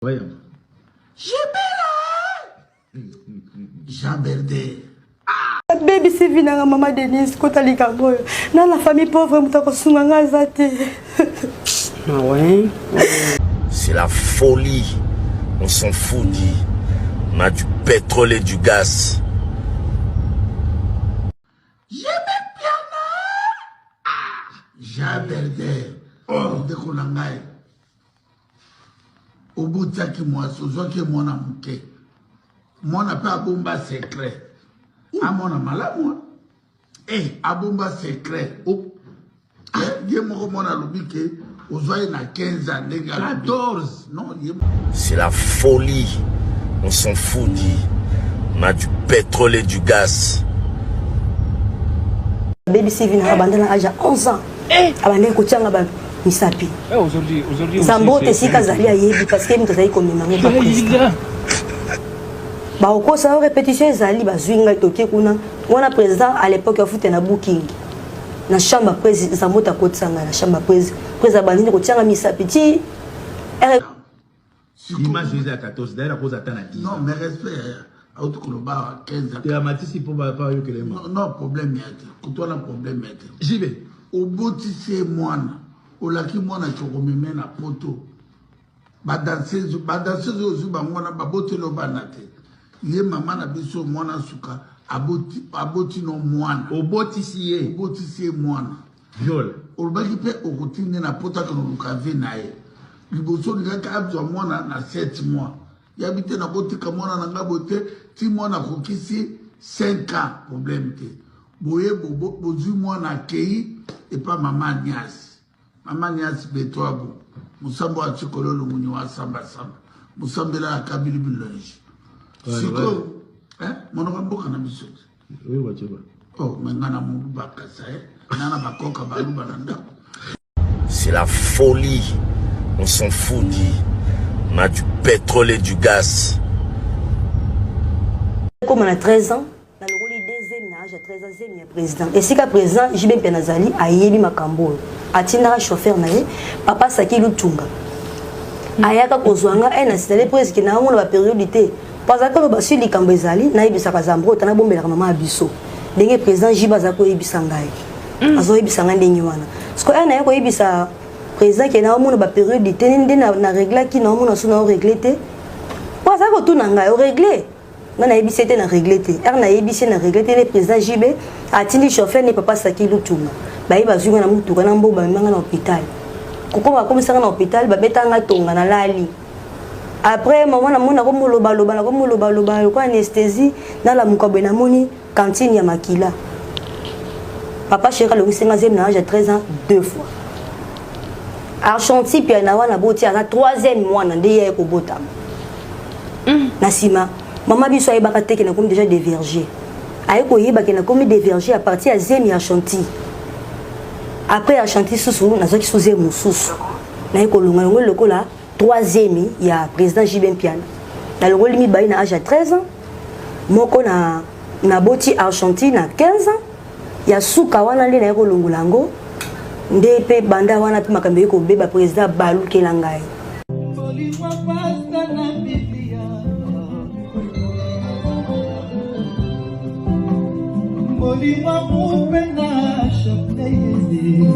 Wayamba. Jibela Jean Berde. Abebisi vie nanga mama Denise kota likambo oyo na la famille pauvre moto akosunga nga aza te. Ah ouais. C'est la folie. On s'en fout dit. On a du pétrole et du gaz. Jean Berde. Oh, ndeko na ngai. Obotaki mwasi, ozwaki mwana moke. Mwana mpe abomba secret. Amona malamu. Eh, abomba secret. Oh. Eh, ye moko mwana alobi ke ozwa ye na 15 ans ndenge alobi. 14. Non, ye C'est la folie. On s'en fout dit. On a du pétrole et du gaz. Abebisi vie nanga banda na age ya 11 ans. Abandaki kotianga ba misapi. Zambote esika azali ayebi parce que moto azali komema ngo pa président. Bakokosa yo répétition ezali bazwi ngai toke kuna wana président à l'époque afute na booking na chambre président Zambote akotisa ngai na chambre président président abandi kotianga misapi ti Image eza ya 14 d'ailleurs akoza ata na 10 Non, mais respect auti koloba 15 ans. Te amatisi mpo bayokela ye Non, non, problème ya te. Kutu wana problème ya te. JB. Obotisi ye mwana, olaki mwana okomeme na poto. Badanseuse, badanseuse oyo ozwi bango wana baboteli yo bana te. Ye mama na biso mwana suka aboti, aboti no mwana. Obotisi ye. Obotisi ye mwana. Viol. Olobaki mpe okotindi na poto akende koluka vie na ye. Liboso olingaki azwa mwana na 7 mois. Yabi te nakotika mwana na ngai boye te ti mwana akokisi 5 ans problème te. Boye bozwi mwana akei epa mama Agnès. Mama Agnès Betwabo musambo wa tshikolo lungunyi wa samba samba musambela ya kabili bilongi. Sikoyo eh monoko mboka na biso te. Oui, wacheba. Oh, mais nga na moluba kasa eh. Nga na bakoka baluba na ndako. C'est la folie. On s'en fout dit. On a du pétrole et du gaz. Comme on a 13 ans, nalongoli deuxième na âge ya 13 ans zemi ya président esika président JB mpe nazali ayebi makambo oyo atindaka chauffeur na ye papa Saki Lutunga ayaka kozwa nga e na sinale presque na yango na baperiode te po azalaki koloba si likambo ezali nayebisaka Zambrota nabombelaka mama ya biso ndenge président JB azalaki koyebisa ngai azoyebisa ngai ndenge wana siko e naye koyebisa président ke naomona baperiode te nde na reglaki naomona so nao regle te po azalaki kotuna ngai oregle nga nayebisi ye te na regle te ere nayebisi ye na regle te nde président JB atindi chauffeur ne papa Saki Lutunga baye bazwi nga na motuka na mboba bamema nga na hôpital kokoma bakomisa nga na hôpital babeta nga tonga nalali après mama namoni nakomolobaloba nakomolobaloba lokola anesthésie nalamuka boye namoni cantine ya makila papa chéri alongisi nga zemi na age ya 13 ans deux fois Archanti pia na wana boti aza troisième mwana nde ye kobotama na nsima mama biso ayebaka te ke nakomi déjà dévergé aye koyeba ke nakomi dévergé à partir ya zemi ya Archanti après Archanti susu nazwaki su zemi mosusu naye kolonga yango lokola troisième ya président JB Mpiana nalongoli mibale na age ya 13 ans moko na naboti Archanti na 15 ans ya suka wana nde naye kolongola yango nde mpe banda wana mpe makambo eye kobeba président balukela ngai. Bolingo mpe na chapelet.